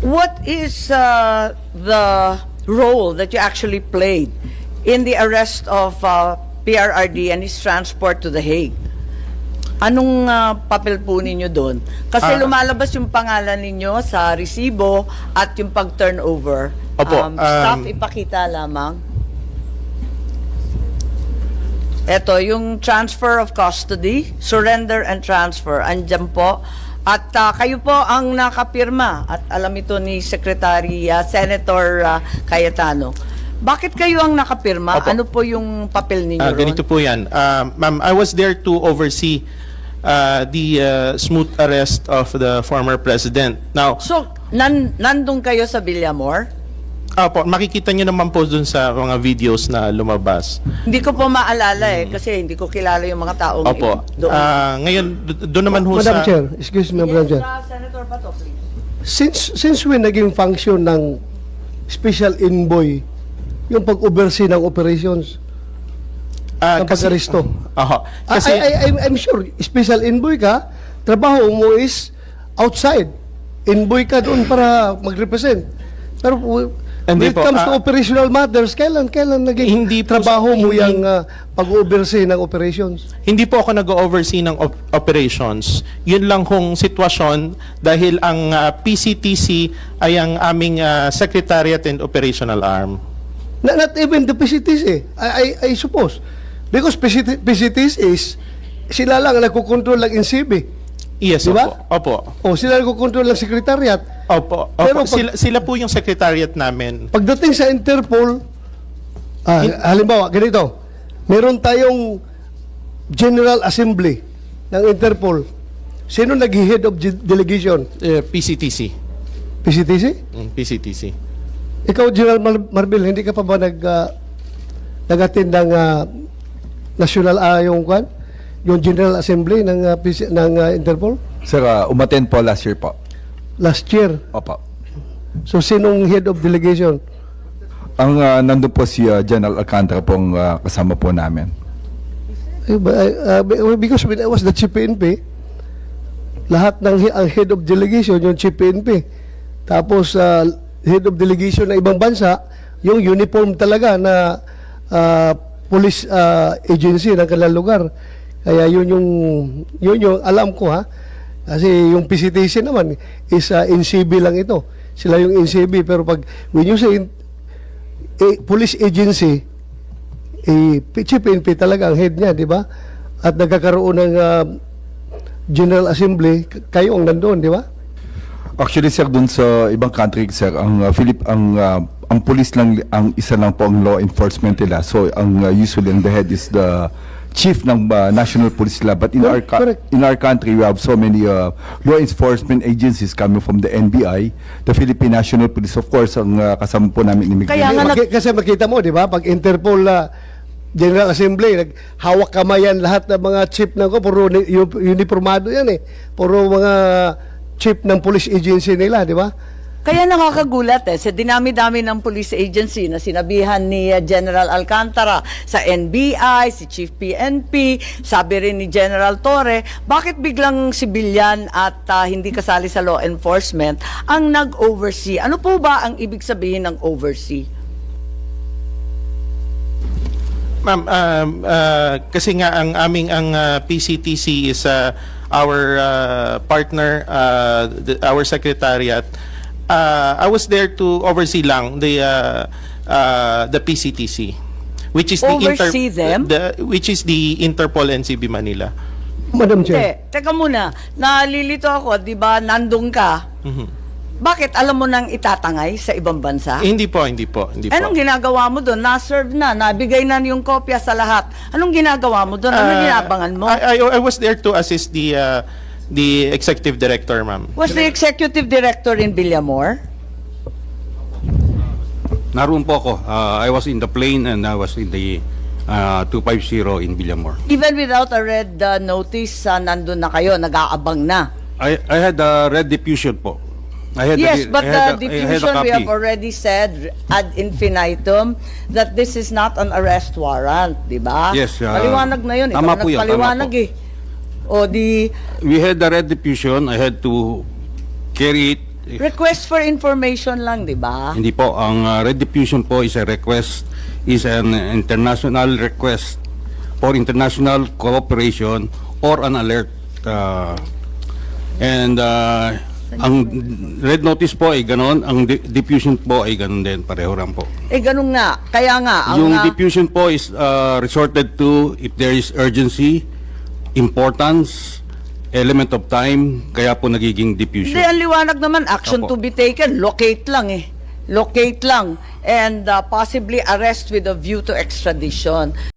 What is the role that you actually played in the arrest of PRRD and his transport to The Hague? Anong papel po ninyo doon? Kasi lumalabas yung pangalan ninyo sa resibo at yung pag-turnover. Staff, ipakita lamang. Ito, yung transfer of custody, surrender and transfer. Andyan po. At kayo po ang nakapirma at alam ito ni Secretary Senator Cayetano. Bakit kayo ang nakapirma? Opo. Ano po yung papel ninyo ron? Ganito po yan. Ma'am, I was there to oversee the smooth arrest of the former president. Now, So, nandun kayo sa Villamor? Opo, makikita nyo naman po dun sa mga videos na lumabas. Hindi ko po maalala kasi hindi ko kilala yung mga taong Opo. doon. Ngayon, doon naman ho Madam sa... Chair, excuse me, Madam Chair. Senator Pato, please. Since when naging function ng special envoy yung pag-oversee ng operations, ng pag-aresto? Kasi, I'm sure, special envoy ka, trabaho mo is outside. Envoy ka doon para mag-represent. Pero when it comes to operational matters, kailan naging trabaho mo yung pag-oversee ng operations? hindi po ako nag-oversee ng operations. Yun lang kung sitwasyon dahil ang PCTC ay ang aming Secretariat and Operational Arm. Not even the PCTC, I suppose. Because PCTC is, sila lang nagkukontrol ng NCB. Yes, diba? Opo. O, sila nagkukontrol ng Secretariat. Opo. Pero Sila po yung Secretariat namin. Pagdating sa Interpol, halimbawa, ganito, meron tayong General Assembly ng Interpol. Sino nag-head of delegation? PCTC. PCTC? PCTC. Ikaw, General Marbil, hindi ka pa ba nag-attend ng national, yung General Assembly ng Interpol? Sir, umattend po last year po. Last year? Opo. So, sinong head of delegation? Ang nandun po si General Alcantara pong kasama po namin. Because when I was the Chief PNP, lahat ng ang head of delegation, yung Chief PNP. Tapos, head of delegation ng ibang bansa, yung uniform talaga na police agency ng kanilang lugar. Kaya yun yung alam ko kasi yung PCTC naman is NCB lang ito. Sila yung NCB, pero when you say police agency, PNP talaga ang head niya, di ba? At nagkakaroon ng General Assembly, kayo ang nandoon, di ba? Actually, sir, dun sa ibang country, sir, ang police lang, ang isa lang po ang law enforcement nila. So, usually, the head is the chief ng National Police Lab. But in our country, we have so many law enforcement agencies coming from the NBI, the Philippine National Police, of course, ang kasama po namin immigration. Kasi makita mo, di ba? Pag Interpol General Assembly, naghawak kamayan lahat ng mga chief ng puro uniformado yan puro mga chief ng police agency nila, di ba? Kaya nakakagulat sa dinami-dami ng police agency na sinabihan ni General Alcantara sa NBI, si Chief PNP, sabi rin ni General Torre, bakit biglang civilian at hindi kasali sa law enforcement ang nag-oversee? Ano po ba ang ibig sabihin ng oversee? Ma'am, kasi nga ang aming PCTC is our partner, our secretariat. I was there to oversee lang the PCTC, which is oversee them? Which is the Interpol NCB Manila. Madam Chair. Teka muna, nalilito ako, di ba, nandun ka? Bakit alam mo nang itatangay sa ibang bansa? Hindi po. Anong ginagawa mo doon? Na-serve na, nabigay na yung kopya sa lahat. Anong ginagawa mo doon? Anong ginabangan mo? I was there to assist the executive director, ma'am. Was the executive director in Villamor? Naroon po ako. I was in the plane and I was in the 250 in Villamor. Even without a red notice, nandun na kayo, nag-aabang na. I had a red diffusion po. Yes, but the diffusion, we have already said ad infinitum that this is not an arrest warrant, di ba? Yes. Paliwanag na yun. Tama Ikaw po yun, nagpaliwanag We had the red diffusion. I had to carry it Request for information lang, di ba? Hindi po, ang red diffusion po is a request, is an international request for international cooperation or an alert. Ang red notice po ay ganon, ang diffusion po ay ganon din, pareho lang po. Ganun nga. Kaya nga, Yung diffusion po is resorted to if there is urgency, importance, element of time, kaya po nagiging diffusion. Hindi, ang liwanag naman, action Opo. to be taken, locate lang eh. Locate lang and possibly arrest with a view to extradition.